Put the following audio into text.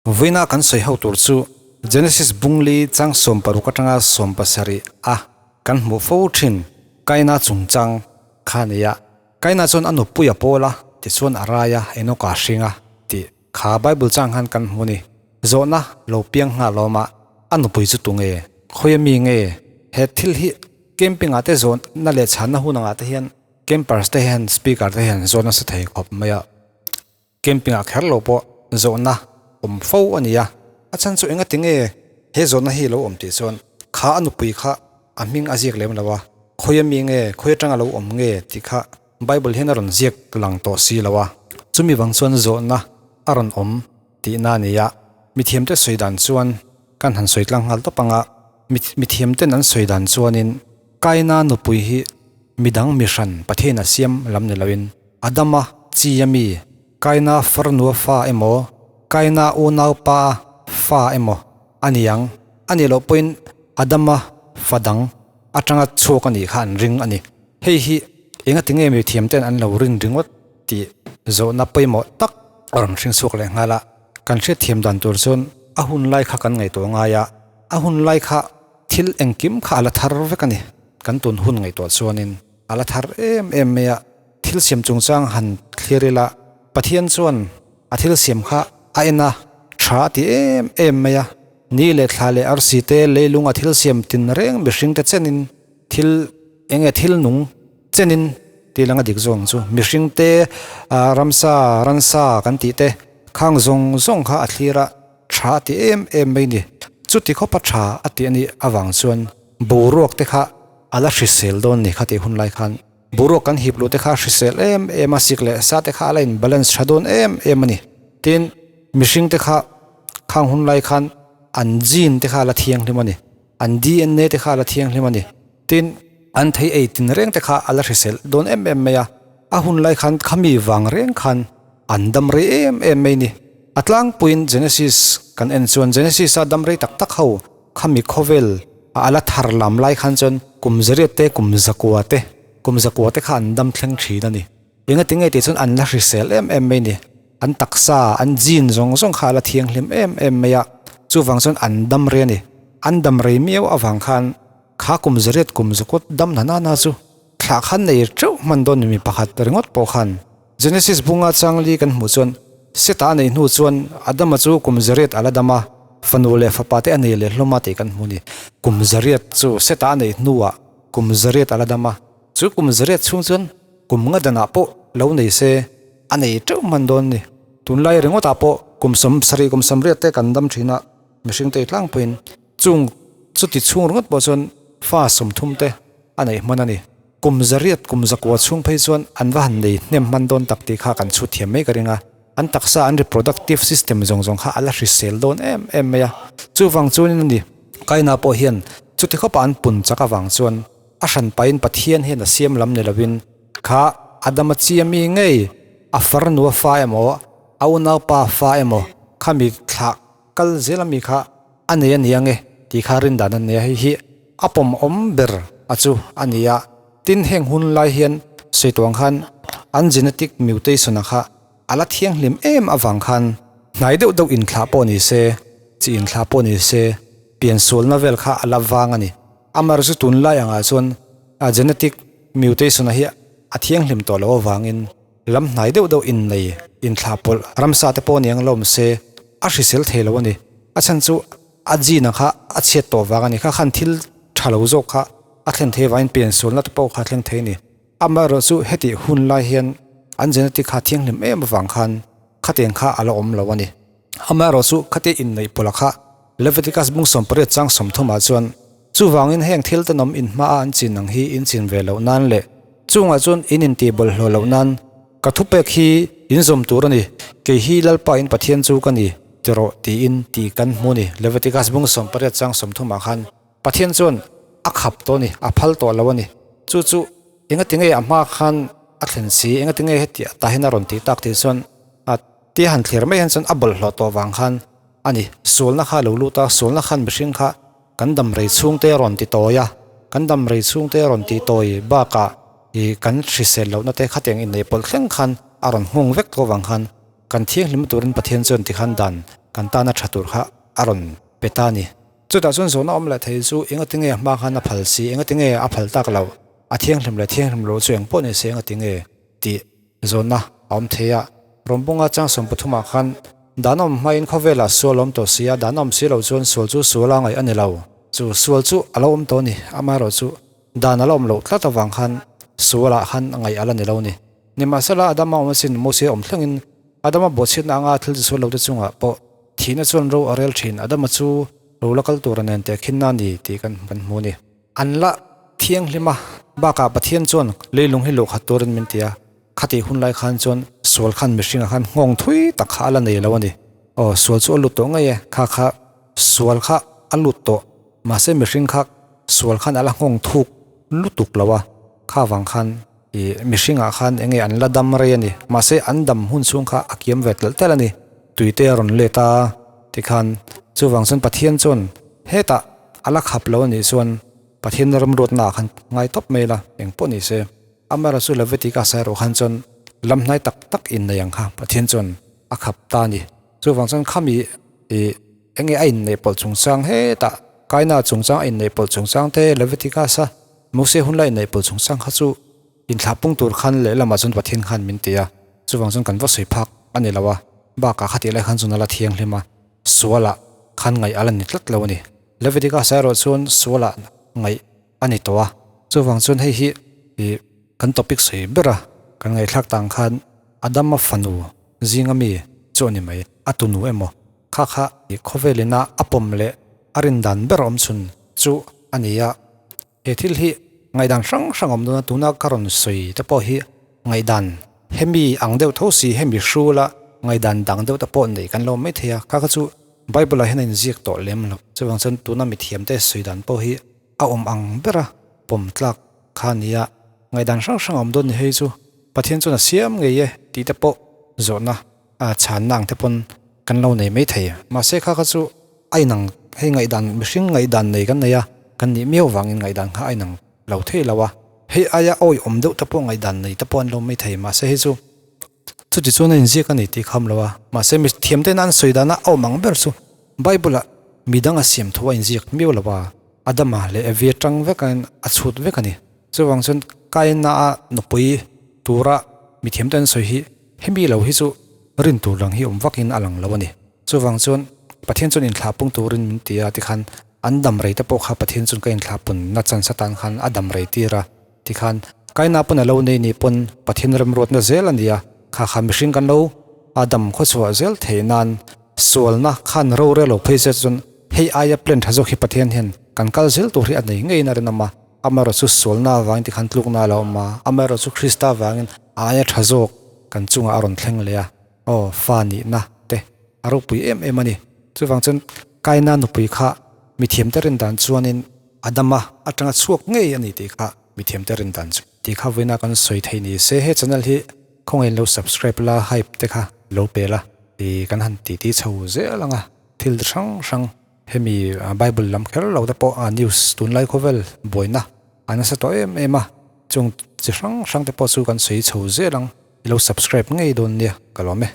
Vawiina kan sawi ho tur chu Genesis bungli chang 60 atanga 70 a kan hmuh fo thin Kaina chungchang kha a ni a. Kaina chuan a nupui a pawl a, tichuan a rai a, Enoka a hring a tih kha Bible chang khan kan hmu a ni. Zawhna lo piang nghal awm a, a nupui chu tunge? Khawia mi nge? He thil hi camping ah te zawhna leh chhanna hun angah te hian campers te hian speaker te hian zawhna sa thei khawp mai a. Camping ah kher lo pawh zawhna awm fo a ni a, a chhan chu engati nge he zawhna hi lo awm tih chuan kha a nupui kha a hming a ziak lem lo a, khawi ami nge, khawi atanga lo awm nge tih kha Bible hian a rawn ziak lang tawh si lo a, chumi vang chuan zawhna a rawn awm tihna a ni a, mithiamte sawi dan chuan kan han sawi tlang nghal tawp ang a, mithiamten an sawi dan chuanin Kaina nupui hi midang mihran Pathian a siam lam ni loin Adama chi a mi, Kaina farnua fa emaw, Kaina unaupa fa emaw a ni ang. A nih loh pawhin Adama fa dang atanga chhuak a nih kha an ring a ni. Hei hi engati nge mi thiamten an lo rin ringawt tih zawhna pawimawh tak a rawn hring chhuak leh nghal a. Kan hriatthiam dan tur chuan a hun lai kha kan ngaihtuah ngai a, a hun lai kha thil engkim kha a la thar vek a ni. Kan tun hun ngaihtuah chuanin a la thar em em mai a. Thil siam chungchang han thlir ila, Pathian chuan a thil siam kha a en a, tha a ti em em mai a. Ni leh thla leh arsi te leilung a thil siam tin reng mihring te chenin thil eng nge thil nung chenin tih lang a dik zawng chu mihring te ramsa ransa kan tih te khang zawng zawng kha a thlir a, tha a ti em em mai ni. Chuti khawpa tha a tih a nih avang chuan boruak te kha a la hrisel dawn ni kha tih hun lai khan. Boruak kan hip luh te kha hrisel em em a, sik leh sa te kha a la in balance tha dawn em em a ni. Tin, mihring te kha khang hun lai khan an gene te kha a la thianghlim a ni, an DNA te kha a la thianghlim a ni. Tin, an thei ei tin reng te kha a la hrisel dawn em em mai a, a hun lai khan khami vang reng khan an dam rei em em mai ni. A tlangpuiin Genesis kan en chuan Genesis a dam rei tak tak ho Khami khawvel a ala thar lam lai khan chuan kum zariat te kum zakua te kum zakua te kha an dam thleng thin a ni. Engati nge tih chuan an la hrisel em em mai ni. An taksa, an gene zawng zawng kha a la thianghlim em em mai a, chuvang chuan an dam rei a ni. An dam rei miau avang khan kha kum zariat kum zakua dam na na na chu thlah khan nei teuh hman dawn ni mi pakhat ringawt pawh khan. Genesis bunga changli kan hmuh chuan Seta a neih hnu chuan Adama chu kum zariat a la dam a, fanu leh fapa te a nei leh hlawm a tih kan hmu a ni. Kum zariat chu Seta a neih hnuah kum zariat a la dam a, chu kum zariat chhung chuan kum nga danah pawh lo nei se a nei teuh hman dawn a ni. Tunlai ringawtah pawh kum sawmsarih kum sawmriat te kan dam thin a, mihring te tlangpuiin chung chuti chhung ringawt pawh chuan fa 30 te a neih hman a ni. Kum zariat kum zakua chhung phei chuan an va han nei hnem hman dawn tak tih kha kan chhut thiam mai ka ring a. An taksa an reproductive system zawng zawng kha a la hrisel dawn em em mai a. Chuvang chuanin a ni, Kaina pawh hian chuti khawpa an pun chak avang chuan a hran pahin Pathian hian a siam lam ni lovin kha Adama chi ami ngei a farnu a fa emaw a unaupa fa emaw khami thlah kal zel ami kha a nei a ni ang e tih kha rin dan a nia, hei hi a pawmawm ber a chu a ni a, tin heng hun lai hian sawi tuang khan an genetic mutation a kha a la thianghlim em avang khan hnai deuh deuh inthlah pawh ni se, chi inthlah pawh ni se piansualna vel kha a la vang a ni. Amaherawhchu tunlai angah chuan a genetic mutation a hi a thianghlim tawh loh avangin Lam hnai deuh deuh innei inthlah pawlh ramsa te pawh aniang lawm se a hrisel thei lo a ni. A chhan chu a gene kha a chhiat tawh vang a ni. Kha khan thil tha lo zawk kha a thlen thei vangin piansualna te pawh kha a thleng thei a ni. Amaherawh chu hetih hun lai hian an genetic kha a thianghlim em avang khan khatiang kha a la awm lo a ni. Amaherawh chu khatia inneih pawlh kha Leviticus bung 18 chang 30 ah chuan Chuvangin heng thil tenawm in hmaa an chin ang hi in chin ve loh nan leh chungah chuan in intih bawlhhlawh loh nan ka thupek hi in zawm tur a ni, kei hi Lalpa in Pathian chu ka ni ti rawh tiin tih kan hmu a ni. Leviticus bung 18 chang 30 ah khan Pathian chuan a khap tawh a ni, a phal tawh lo a ni. Chu chu engati nge a hma khan a thlen si, engati nge heti tah hian a rawn tih tak tih chuan a tia han thlir mai hian chuan a bawlhhlawh tawh vang khan a ni. Sualna kha a lo lut a, sualna khan mihring kha Kan dam rei chhungte a rawn ti tawi a, kan dam rei chhungte a rawn ti tawi bakah ih kan hrisel lohna te khatiang inneih pawlh thleng khan a rawn nghawng vek tawh avang khan kan thianghlim turin Pathian chuan tikhan dan kan tana tha tur kha a rawn pe ta a ni. Chutah chuan zawhna awm leh thei chu engatinge a hma khan a phal si, engatinge a phal tak loh, a thianghlim leh thianghlim loh chu engpawh ni se engatinge tih zawhna a awm thei a. Rawnbunga chang sawmpathumah khan dan awm hmain khawvelah sual a awm tawh si a, dan awm si loh chuan sual chu sual a ngaih a ni lo. Chu sual chu a lo awm tawh a ni, amaherawhchu dan a la awm loh tlat avang khan sualah khan ngaih a la ni lo a ni. Nimahsela, Adama awm asin Mosia awm thlengin Adama bawhchhiatna anga thil chisual lote chungah pawh thihna chuan ro a rel thin. Adama chu ro la kal tur a nen teh khin na ni tih kan kan hmu a ni. An la thianghlim a, bakah Pathian chuan leilung hi luhkhat turin min ti a, khatih hun lai khan chuan sual khan mihringah khan nghawng thui tak kha a la nei lo a ni. Aw, sual chu a lut tawh ngei e, kha kha sual kha a lut tawh, mahse mihring kha sual khan a la nghawng thuk lutuk lo a, kha vang khan Ih, mihringah khan eng nge an la dam rei a ni. Mahse, an dam hun chhung kha a kiam ve telh telh a ni. Tuite a rawn let a, tikhan chuvang chuan Pathian chuan hetah a la khap lo a nih chuan Pathian ramruatna ah khan ngai tawp mai la, eng pawh ni se. Amaherawhchu Leviticus a erawh khan chuan lam hnai tak tak innei ang kha Pathian chuan a khap ta a ni. Chuvang chuan khami ih eng nge a inneih pawlh chungchang hetah Kaina chungchang a inneih pawlh chungchang te Leviticus a Mose hun lai neih pawlh chungchang kha chu inthlah pung tur khan lehlamah chuan Pathian khan min ti a, chuvang chuan kan va sawi phak a ni lo a, bakah khatih lai khan chuan a la thianghlim a, sualah khan ngaih a la ni tlat lo a ni. Leviticus erawh chuan sualah ngaih a ni tawh a, chuvang chuan hei hi ih kan topic sawi ber a, kan ngaihthlak tang khan Adama fanu zinga mi chu a ni mai, a tunu emaw kha kha khawvel ina a pawm leh a rin dan ber awm chhun chu a ni a. He thil hi ngaihdan hrang hrang awm dawn a, tuna ka rawn sawi te pawh hi ngaihdan hemi ang deuh tho si, hemi hrula ngaihdan dang deuh te pawh nei kan lo awm mai thei a, kha kha chu Bible ah hian a inziak tawh lem lo. Chuvang chuan tuna mithiam te sawi dan pawh hi a awm ang bera pawm tlak kha a ni a, ngaihdan hrang hrang awm dawn ni hei chu Pathian chuan a siam ngei e tih te pawh zawhna a chhanna ang te pawn kan lo nei mai thei. Mahse kha kha chu a inang hei ngaihdan mihring ngaihdan nei kan nei a, kan nih miau vangin ngaihdan kha a inang lo thei lo a. Hei aia awi awm deuh te pawh ngaihdan nei te pawh an lo mai thei. Mahse hei chu chuti chuan a inziak a ni tih kham lo a. Mahse mi thiam tena an sawi dana a awm ang ber chu Bible ah midang a siam thu a inziak miau lo a, Adama leh Evi atang vekin a chhut vek a ni. Chuvang chuan Kaina a nupui tura mi thiam te an sawi hi hemi lo hi chu rin tur lang hi awm vakin a lang lo a ni. Chuvang chuan Pathian chuan inthlah pung turin min ti a tikhan an dam rei te pawh kha Pathian chuan ka inthlah pun na chance atan khan a dam rei tir a tikhan Kaina pawn a lo nei ni pawn Pathian remruatna zel a ni a, kha kha mihring kan lo a dam khawchhuah zel theih nan sualna khan rorel lo phei zet chuan hei aia plan tha zawk hi Pathian hian kan kal zel tur hi a nei ngeiin a rinawm a, amaherawhchu sualna avangin tikhan tlukna a lo awm a, amaherawhchu Krista avangin a aia tha zawk kan chungah a rawn thleng leh a, aw fa nihna te a ropui em em a ni. Chuvang chuan Kaina nupui kha mithiamte rin dan chuanin Adama atanga chhuak ngei a ni tih kha mithiamte rin dan chu tih kha vawiina kan sawi thei ni se he channel hi khawngaih in lo subscribe la hype te kha lo pe la ih kan han ti ti chho zel ang a thil hrang hrang hemi bible lam kher lo te pawh a news tunlai khawvel buaina a nasa tawh em em a chung chi hrang hrang te pawh chu kan sawi chho zel ang i lo subscribe ngei dawn nia ka lawm e.